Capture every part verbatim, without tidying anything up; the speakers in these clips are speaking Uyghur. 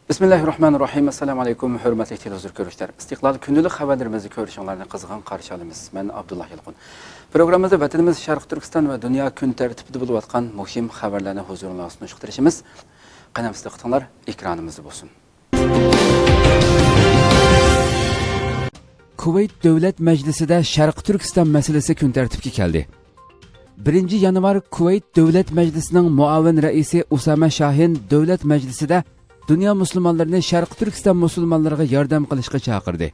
بىسمىللاھىررەھمانىررەھىم. ئەسسالامۇ ئەلەيكۇم، ھۆرمەتلىك تېلېۋىزور كۆرۈشلەر. ئىستىقلال كۈندىلىك خەۋەرلىرىمىزنى كۆرۈشۈڭلارنى قىزغىن قارشى ئالىمىز. مەن ئابدۇللا يالقۇن. پروگراممىمىزدا ۋەتىنىمىز شەرقىي تۈركىستان ۋە دۇنيا كۈن تەرتىپىدە بولۇۋاتقان مۇھىم خەۋەرلەرنى ھۇزۇرۇڭلارغا سۇنۇشقا تىرىشىمىز. قېنى، سىز دىققىتىڭلار ئېكرانىمىزدا بولسۇن. كۇۋەيت دۆلەت مەجلىسىدە شەرقىي تۈركىستان مەسىلىسى كۈن تەرتىپكە كەلدى. بىرىنچى يانۋار كۇۋەيت دۆلەت مەجلىسىنىڭ مۇئاۋىن رەئىسى ئۇسامە شاھىن دۆلەت مەجلىسىدە دۇنيا مۇسۇلمانلىرىنى شەرقىي تۈركىستان مۇسۇلمانلىرىغا ياردەم قىلىشقا چاقىردى.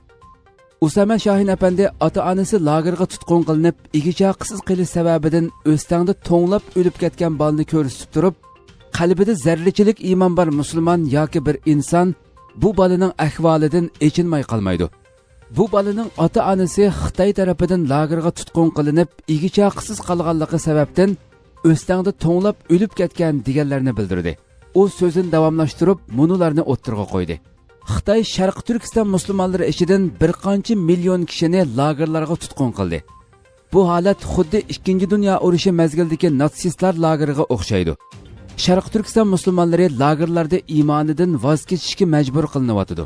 ئۇسامە شاھىن ئەپەندى ئاتا-ئانىسى لاگېرغا تۇتقۇن قىلىنىپ، ئىگە-چاقىسىز قېلىش سەۋەبىدىن ئۆستەڭدە توڭلاپ ئۆلۈپ كەتكەن بالىنى كۆرسىتىپ تۇرۇپ، قەلبىدە زەررىچىلىك ئىمان بار مۇسۇلمان ياكى بىر ئىنسان بۇ بالىنىڭ ئەھۋالىدىن ئېچىنماي قالمايدۇ. بۇ بالىنىڭ ئاتا-ئانىسى خىتاي تەرىپىدىن لاگېرغا تۇتقۇن قىلىنىپ، ئىگە-چاقىسىز قالغانلىقى سەۋەبتىن ئۆستەڭدە توڭلاپ ئۆلۈپ كەتكەن دېگەنلەرنى بىلدۈردى. ئۇ سۆزىنى داۋاملاشتۇرۇپ، مۇنۇلارنى ئوتتۇرىغا قويدى. خىتاي شەرقىي تۈركىستان مۇسۇلمانلىرى ئىچىدىن بىر قانچە مىليون كىشىنى لاگېرلارغا تۇتقۇن قىلدى. بۇ ھالەت خۇددى ئىككىنچى دۇنيا ئۇرۇشى مەزگىلىدىكى ناتسىستلار لاگېرىغا ئوخشايدۇ. شەرقىي تۈركىستان مۇسۇلمانلىرى لاگېرلاردا ئىمانىدىن ۋاز كېچىشكە مەجبۇر قىلىنىۋاتىدۇ.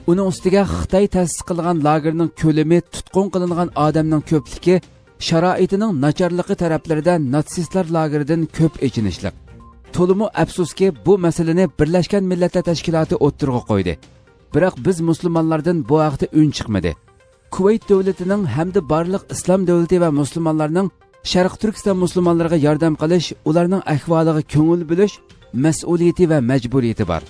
ئۇنىڭ ئۈستىگە خىتاي تەسىس قىلغان لاگېرنىڭ كۆلىمى، تۇتقۇن قىلىنغان ئادەمنىڭ كۆپلۈكى، شارائىتىنىڭ ناچارلىقى تەرەپلىرىدە ناتسىستلار لاگېرىدىن كۆپ ئېچىنىشلىق. تولىمۇ ئەپسۇسكى، بۇ مەسىلىنى بىرلەشكەن مىللەتلەر تەشكىلاتى ئوتتۇرىغا قويدى. بىراق بىز مۇسۇلمانلاردىن بۇ ھەقتە ئۈن چىقمىدى. كۇۋەيت دۆلىتىنىڭ ھەمدە بارلىق ئىسلام دۆلىتى ۋە مۇسۇلمانلارنىڭ شەرقىي تۈركىستان مۇسۇلمانلىرىغا ياردەم قىلىش، ئۇلارنىڭ ئەھۋالىغا كۆڭۈل بۆلۈش مەسئۇلىيىتى ۋە مەجبۇرىيىتى بار.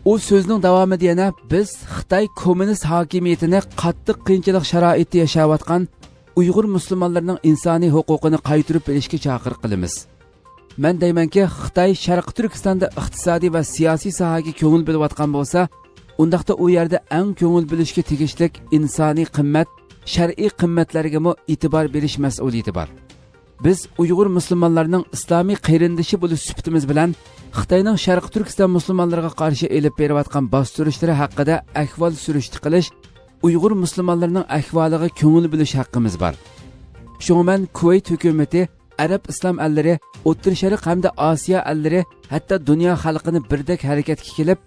ئۇ سۆزىنىڭ داۋامىدا يەنە، بىز خىتاي كوممۇنىست ھاكىمىيىتىنى قاتتىق قىيىنچىلىق شارائىتىدا ياشاۋاتقان ئۇيغۇر مۇسۇلمانلىرىنىڭ ئىنسانىي ھوقۇقىنى قايتۇرۇپ ئېلىشكە چاقىرىق قىلىمىز. مەن دەيمەنكى، خىتاي شەرقىي تۈركىستاندا ئىقتىسادىي ۋە سىياسىي ساھەگە كۆڭۈل بۆلۈۋاتقان بولسا، ئۇنداقتا ئۇ يەردە ئەڭ كۆڭۈل بۆلۈشكە تېگىشلىك ئىنسانىي قىممەت، شەرئىي قىممەتلەرگىمۇ ئېتىبار بېرىش مەسئۇلىيىتى بار. بىز ئۇيغۇر مۇسۇلمانلارنىڭ ئىسلامىي قېرىندىشى بولۇش سۈپىتىمىز بىلەن، خىتاينىڭ شەرقىي تۈركىستان مۇسۇلمانلىرىغا قارشى ئېلىپ بېرىۋاتقان باستۇرۇشلىرى ھەققىدە ئەھۋال سۈرۈشتە قىلىش، ئۇيغۇر مۇسۇلمانلىرىنىڭ ئەھۋالىغا كۆڭۈل بۆلۈش ھەققىمىز بار. شۇڭا مەن كۇۋەيت ھۆكۈمىتى، ئەرەب ئىسلام ئەللىرى، ئوتتۇرا شەرق ھەمدە ئاسىيا ئەللىرى، ھەتتا دۇنيا خەلقىنى بىردەك ھەرىكەتكە كېلىپ،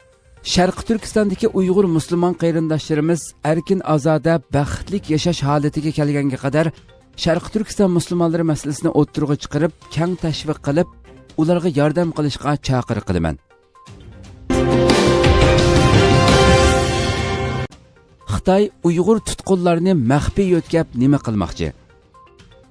شەرقىي تۈركىستاندىكى ئۇيغۇر مۇسۇلمان قېرىنداشلىرىمىز ئەركىن، ئازادە، بەختلىك ياشاش ھالىتىگە كەلگەنگە قەدەر، شەرقىي تۈركىستان مۇسۇلمانلىرى مەسىلىسىنى ئوتتۇرىغا چىقىرىپ، كەڭ تەشۋىق قىلىپ، ئۇلارغا ياردەم قىلىشقا چاقىرىق قىلىمەن. خىتاي ئۇيغۇر تۇتقۇنلارنى مەخپىي يۆتكەپ نېمە قىلماقچى؟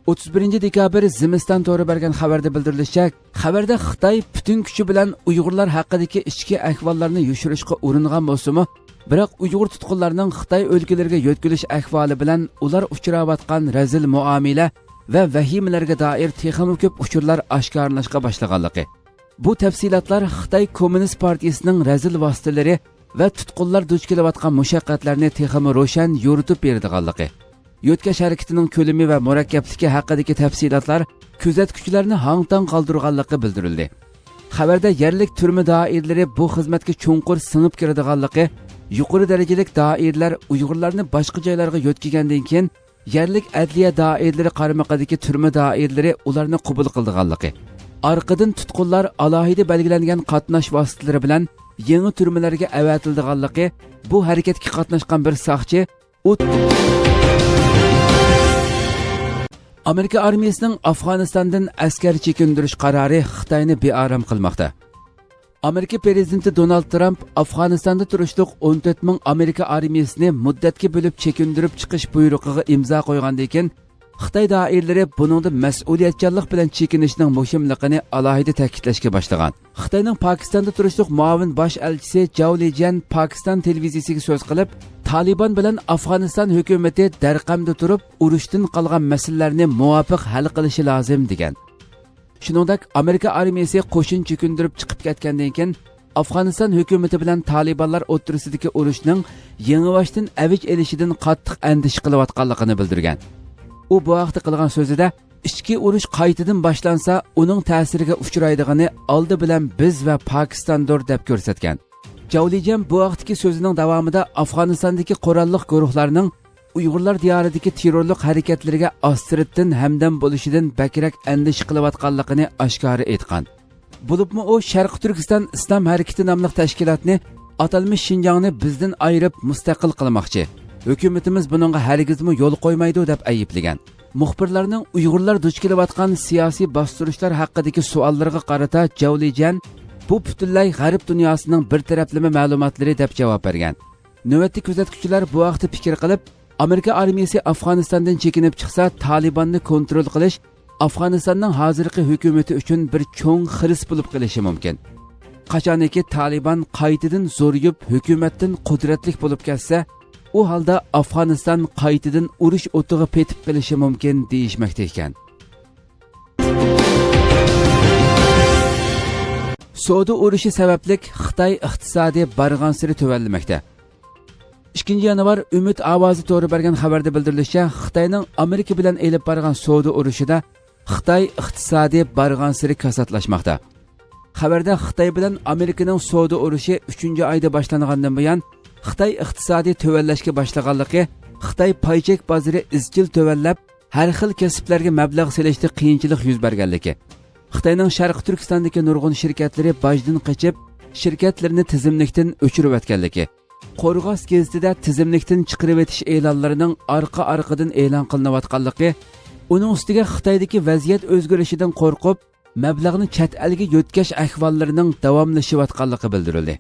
ئوتتۇز بىرىنچى دېكابىر زىمىستان تورى بەرگەن خەۋەردە بىلدۈرۈلۈشىچە، خەۋەردە خىتاي پۈتۈن كۈچى بىلەن ئۇيغۇرلار ھەققىدىكى ئىچكى ئەھۋاللارنى يوشۇرۇشقا ئۇرۇنغان بولسىمۇ، بىراق ئۇيغۇر تۇتقۇنلارنىڭ خىتاي ئۆلكىلىرىگە يۆتكىلىش ئەھۋالى بىلەن ئۇلار ئۇچراۋاتقان رەزىل مۇئامىلە ۋە ۋەھىمىلەرگە دائىر تېخىمۇ كۆپ ئۇچۇرلار ئاشكارىلىنىشقا باشلىغانلىقى، بۇ تەپسىلاتلار خىتاي كوممۇنىست پارتىيىسىنىڭ رەزىل ۋاسىتىلىرى ۋە تۇتقۇنلار دۇچ كېلىۋاتقان مۇشەققەتلەرنى تېخىمۇ روشەن يورۇتۇپ بېرىدىغانلىقى، يۆتكەش ھەرىكىتىنىڭ كۆلىمى ۋە مۇرەككەپلىكى ھەققىدىكى تەپسىلاتلار كۆزەتكۈچىلەرنى ھاڭ-تاڭ قالدۇرغانلىقى بىلدۈرۈلدى. خەۋەردە يەرلىك تۈرمە دائىرىلىرى بۇ خىزمەتكە چوڭقۇر سىڭىپ كىرىدىغانلىقى، يۇقىرى دەرىجىلىك دائىرىلەر ئۇيغۇرلارنى باشقا جايلارغا يۆتكىگەندىن كېيىن، يەرلىك ئەدلىيە دائىرىلىرى قارمىقىدىكى تۈرمە دائىرىلىرى ئۇلارنى قوبۇل قىلىدىغانلىقى، ئارقىدىن تۇتقۇنلار ئالاھىدە بەلگىلەنگەن قاتناش ۋاسىتىلىرى بىلەن يېڭى تۈرمىلەرگە ئەۋەتىلىدىغانلىقى، بۇ ھەرىكەتكە قاتناشقان بىر ساقچى ئۇ ئامېرىكا ئارمىيىسىنىڭ ئافغانىستاندىن ئەسكەر چېكىندۈرۈش قارارى خىتاينى بىئارام قىلماقتا. ئامېرىكا پىرېزىدېنتى دونالد ترامپ ئافغانىستاندا تۇرۇشلۇق ئون تۆت مىڭ ئامېرىكا ئارمىيىسىنى مۇددەتكە بۆلۈپ چېكىندۈرۈپ چىقىش بۇيرۇقىغا ئىمزا قويغاندىن كېيىن، خىتاي دائىرىلىرى بۇنىڭدا مەسئۇلىيەتچانلىق بىلەن چېكىنىشنىڭ مۇھىملىقىنى ئالاھىدە تەكىتلەشكە باشلىغان. خىتاينىڭ پاكىستاندا تۇرۇشلۇق مۇئاۋىن باش ئەلچىسى جاۋ لىجيەن پاكىستان تېلېۋىزىيىسىگە سۆز قىلىپ، تالىبان بىلەن ئافغانىستان ھۆكۈمىتى دەرقەمدە تۇرۇپ، ئۇرۇشتىن قالغان مەسىلىلەرنى مۇۋاپىق ھەل قىلىشى لازىم، دېگەن. شۇنىڭدەك ئامېرىكا ئارمىيىسى قوشۇن چېكىندۈرۈپ چىقىپ كەتكەندىن كېيىن، ئافغانىستان ھۆكۈمىتى بىلەن تالىبانلار ئوتتۇرىسىدىكى ئۇرۇشنىڭ يېڭىباشتىن ئەۋج ئېلىشىدىن قاتتىق ئەندىشە قىلىۋاتقانلىقىنى بىلدۈرگەن. ئۇ بۇ ھەقتە قىلغان سۆزىدە، ئىچكى ئۇرۇش قايتىدىن باشلانسا، ئۇنىڭ تەسىرىگە ئۇچرايدىغىنى ئالدى بىلەن بىز ۋە پاكىستاندۇر، دەپ كۆرسەتكەن. جاۋ لىجيەن بۇ ھەقتىكى سۆزىنىڭ داۋامىدا ئافغانىستاندىكى قوراللىق گۇرۇھلارنىڭ ئۇيغۇرلار دىيارىدىكى تېررورلۇق ھەرىكەتلىرىگە ئاستىرتتىن ھەمدەم بولۇشىدىن بەكرەك ئەندىشە قىلىۋاتقانلىقىنى ئاشكارا ئېيتقان. بولۇپمۇ ئۇ شەرقىي تۈركىستان ئىسلام ھەرىكىتى ناملىق تەشكىلاتنى ئاتالمىش شىنجاڭنى بىزدىن ئايرىپ مۇستەقىل قىلماقچى. ھۆكۈمىتىمىز بۇنىڭغا ھەرگىزمۇ يول قويمايدۇ، دەپ ئەيىبلىگەن. مۇخبىرلارنىڭ ئۇيغۇرلار دۇچ كېلىۋاتقان سىياسىي باستۇرۇشلار ھەققىدىكى سوئاللىرىغا قارىتا جاۋ لىجيەن، بۇ پۈتۈنلەي غەرب دۇنياسىنىڭ بىر تەرەپلىمە مەلۇماتلىرى، دەپ جاۋاب بەرگەن. نۆۋەتتە كۆزەتكۈچىلەر بۇ ھەقتە پىكىر قىلىپ، ئامېرىكا ئارمىيىسى ئافغانىستاندىن چېكىنىپ چىقسا، تالىباننى كونترول قىلىش ئافغانىستاننىڭ ھازىرقى ھۆكۈمىتى ئۈچۈن بىر چوڭ خىرىس بولۇپ قېلىشى مۇمكىن. قاچانكى تالىبان قايتىدىن زورىيىپ، ھۆكۈمەتتىن قۇدرەتلىك بولۇپ كەتسە، ئۇ ھالدا ئافغانىستان قايتىدىن ئۇرۇش ئوتىغا پېتىپ قېلىشى مۇمكىن، دېيىشمەكتە ئىكەن. سودا ئۇرۇشى سەۋەبلىك خىتاي ئىقتىسادى بارغانسېرى تۆۋەنلىمەكتە. ئىككىنچى يانۋار ئۈمىد ئاۋازى تورى بەرگەن خەۋەردە بىلدۈرۈلۈشىچە، خىتاينىڭ ئامېرىكا بىلەن ئېلىپ بارغان سودا ئۇرۇشىدا خىتاي ئىقتىسادى بارغانسېرى كاساتلاشماقتا. خەۋەردە خىتاي بىلەن ئامېرىكىنىڭ سودا ئۇرۇشى ئۈچىنچى ئايدا باشلانغاندىن بۇيان، خىتاي ئىقتىسادى تۆۋەنلەشكە باشلىغانلىقى، خىتاي پاي چەك بازىرى ئىزچىل تۆۋەنلەپ، ھەر خىل كەسىپلەرگە مەبلەغ سېلىشتا قىيىنچىلىق يۈز بەرگەنلىكى، خىتاينىڭ شەرقىي تۈركىستاندىكى نۇرغۇن شىركەتلىرى باجدىن قېچىپ، شىركەتلىرىنى تىزىملىكتىن ئۆچۈرۈۋەتكەنلىكى، قورغاس گېزىتىدە تىزىملىكتىن چىقىرىۋېتىش ئېلانلىرىنىڭ ئارقا-ئارقىدىن ئېلان قىلىنىۋاتقانلىقى، ئۇنىڭ ئۈستىگە خىتايدىكى ۋەزىيەت ئۆزگىرىشىدىن قورقۇپ، مەبلەغنى چەت ئەلگە يۆتكەش ئەھۋاللىرىنىڭ داۋاملىشىۋاتقانلىقى بىلدۈرۈلدى.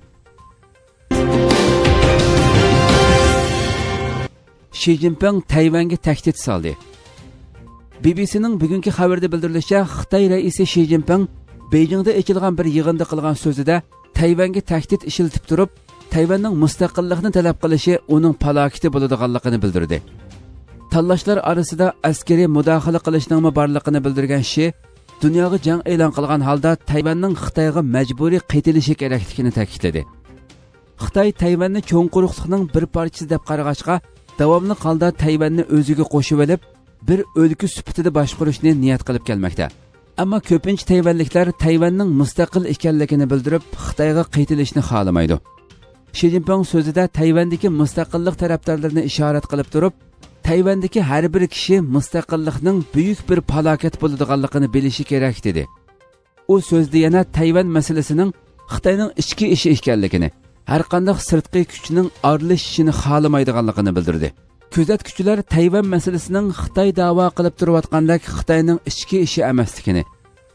شى جىنپىڭ تەيۋەنگە تەھدىت سالدى. بى بى سىنىڭ بۈگۈنكى خەۋىرىدە بىلدۈرۈلۈشىچە، خىتاي رەئىسى شى جىنپىڭ بېيجىڭدا ئېچىلغان بىر يىغىندا قىلغان سۆزىدە، تەيۋەنگە تەھدىت ئىشلىتىپ تۇرۇپ، تەيۋەننىڭ مۇستەقىللىقنى تەلەپ قىلىشى ئۇنىڭ پالاكىتى بولىدىغانلىقىنى بىلدۈردى. تاللاشلار ئارىسىدا ئەسكىرىي مۇداخىلە قىلىشنىڭمۇ بارلىقىنى بىلدۈرگەن شى، دۇنياغا جەڭ ئېلان قىلغان ھالدا تەيۋەننىڭ خىتايغا مەجبۇرىي قېتىلىشى كېرەكلىكىنى تەكىتلىدى. خىتاي تەيۋەننى چوڭ قۇرۇقلۇقنىڭ بىر پارچىسى دەپ قارىغاچقا، داۋاملىق ھالدا تەيۋەننى ئۆزىگە قوشۇۋېلىپ، بىر ئۆلكە سۈپىتىدە باشقۇرۇشنى نىيەت قىلىپ كەلمەكتە. ئەمما كۆپىنچە تەيۋەنلىكلەر تەيۋەننىڭ مۇستەقىل ئىكەنلىكىنى بىلدۈرۈپ، خىتايغا قېتىلىشنى خالىمايدۇ. شى جىنپىڭ سۆزىدە تەيۋەندىكى مۇستەقىللىق تەرەپدارلىرىنى ئىشارەت قىلىپ تۇرۇپ، تەيۋەندىكى ھەر بىر كىشى مۇستەقىللىقنىڭ بۈيۈك بىر پالاكەت بولىدىغانلىقىنى بىلىشى كېرەك، دېدى. ئۇ سۆزىدە يەنە تەيۋەن مەسىلىسىنىڭ خىتاينىڭ ئىچكى ئىشى ئىكەنلىكىنى، ھەرقانداق سىرتقى كۈچنىڭ ئارىلىشىشىنى خالىمايدىغانلىقىنى بىلدۈردى. كۆزەتكۈچىلەر تەيۋەن مەسىلىسىنىڭ خىتاي داۋا قىلىپ تۇرۇۋاتقاندەك خىتاينىڭ ئىچكى ئىشى ئەمەسلىكىنى،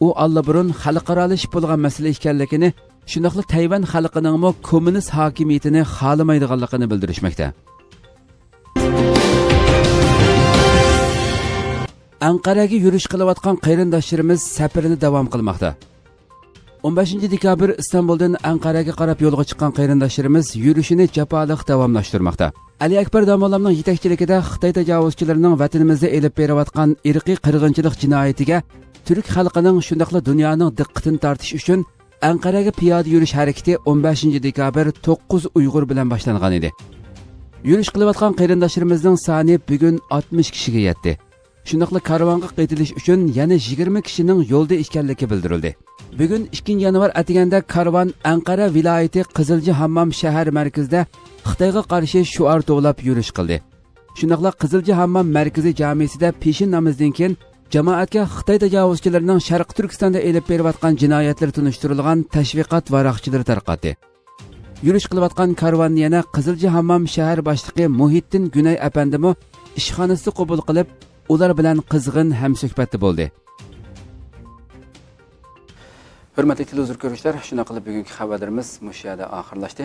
ئۇ ئاللىبۇرۇن خەلقئارالىشىپ بولغان مەسىلە ئىكەنلىكىنى، شۇنداقلا تەيۋەن خەلقىنىڭمۇ كوممۇنىست ھاكىمىيىتىنى خالىمايدىغانلىقىنى بىلدۈرۈشمەكتە. ئەنقەرەگە يۈرۈش قىلىۋاتقان قېرىنداشلىرىمىز سەپىرىنى داۋام قىلماقتا. ئون بەشىنچى دېكابىر ئىستانبۇلدىن ئەنقەرەگە قاراپ يولغا چىققان قېرىنداشلىرىمىز يۈرۈشىنى جاپالىق داۋاملاشتۇرماقتا. ئەلى ئەكبەر داموللامنىڭ يېتەكچىلىكىدە خىتاي تاجاۋۇزچىلىرىنىڭ ۋەتىنىمىزدە ئېلىپ بېرىۋاتقان ئىرقىي قىرغىنچىلىق جىنايىتىگە تۈرك خەلقىنىڭ، شۇنداقلا دۇنيانىڭ دىققىتىنى تارتىش ئۈچۈن ئەنقەرەگە پىيادە يۈرۈش ھەرىكىتى ئون بەشىنچى دېكابىر توققۇز ئۇيغۇر بىلەن باشلانغان ئىدى. يۈرۈش قىلىۋاتقان قېرىنداشلىرىمىزنىڭ سانى بۈگۈن ئاتمىش كىشىگە يەتتى. شۇنداقلا كارۋانغا قېتىلىش ئۈچۈن يەنە يىگىرمە كىشىنىڭ يولدا ئىكەنلىكى بىلدۈرۈلدى. بۈگۈن ئىككىنچى يانۋار ئەتىگەندە كارۋان ئەنقەرە ۋىلايىتى قىزىلجى ھاممام شەھەر مەركىزىدە خىتايغا قارشى شوئار توۋلاپ يۈرۈش قىلدى. شۇنداقلا قىزىلجى ھاممام مەركىزىي جامىسىدە پېشىن نامىزىدىن كېيىن جامائەتكە خىتاي تاجاۋۇزچىلىرىنىڭ شەرقىي تۈركىستاندا ئېلىپ بېرىۋاتقان جىنايەتلىرى تونۇشتۇرۇلغان تەشۋىقات ۋاراقچىلىرى تارقاتتى. يۈرۈش قىلىۋاتقان كارۋاننى يەنە قىزىلجى ھاممام شەھەر باشلىقى مۇھىتتىن گۈنەي ئەپەندىمۇ ئىشخانىسىدا قوبۇل قىلىپ، ئۇلار بىلەن قىزغىن ھەمسۆھبەتتە بولدى. ھۆرمەتلىك تېلېۋىزور كۆرۈشلەر، شۇنداق قىلىپ بۈگۈنكى خەۋەرلىرىمىز مۇشۇ يەردە ئاخىرلاشتى.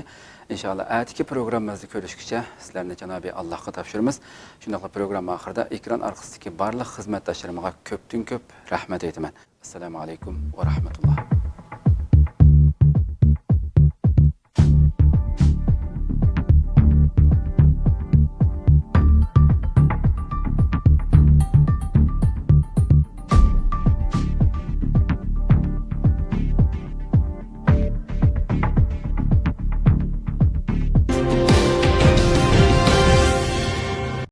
ئىنشائاللا، ئەتىكى پروگراممىمىزدا كۆرۈشكىچە سىلەرنى جانابى ئاللاھقا تاپشۇرىمىز. شۇنداقلا پروگرامما ئاخىرىدا ئېكران ئارقىسىدىكى بارلىق خىزمەتداشلىرىمغا كۆپتىن كۆپ رەھمەت ئېيتىمەن. ئەسسالامۇ ئەلەيكۇم ۋە رەھمەتۇللاھ.